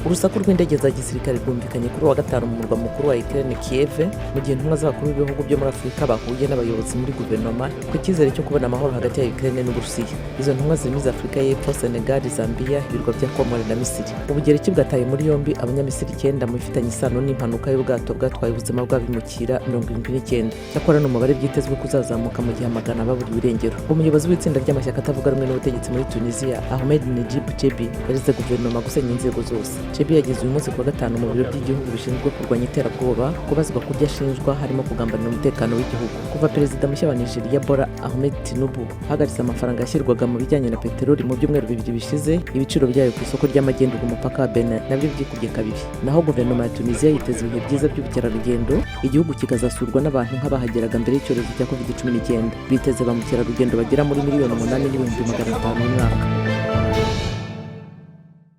Urusaku rw'indege za gisirikare rwumvikanye kuri uwa gatanu mu murwa mukuru wa Ukraine, Kiev, mu gihe intumwa z'abakuru b'ibihugu byo muri Afurika bahuye n'abayobozi muri guverinoma ku cyizere cyo kubona amahoro hagati ya Ukraine n'Uburusiya. Izo ntumwa zirimo iza Afurika y'Epfo, Senegal, Zambia, ibirwa bya Komore na Misiri. Ubugereki bwataye muri yombi Abanyamisiri icyenda mu bifitanye isano n'impanuka y'ubwato bwatwaye ubuzima bw'abimukira 79. Cyakora ni umubare byitezwe kuzazamuka mu gihe amagana baburiwe irengero. Umuyobozi w'itsinda ry'amashyaka atavuga rumwe n'ubutegetsi muri Tunisia, Ahmed Nejib Chebi, yareze guverinoma gusenya inzego zose. Chebi yageze uyu munsi kuwa gatanu mu biro by'igihugu bishinzwe kurwanya iterabwoba kubazwa ku byo ashinjwa, harimo kugambanira umutekano w'igihugu. Kuva perezida mushya wa Nigeria, Bola Ahmed Tinubu, ahagaritse amafaranga yashyirwaga mu bijyanye na peteroli mu byumweru 2 bishize, ibiciro byayo ku isoko ry'amagendu ku mupaka wa Benin nabyo byikubye kabiri. Naho guverinoma ya Tunisia yiteze ibihe byiza by'ubukerarugendo, igihugu kikazasurwa n'abantu nk'abahageraga mbere y'icyorezo cya COVID-19. Biteze ba mukerarugendo bagera muri 8,500,000 mu mwaka.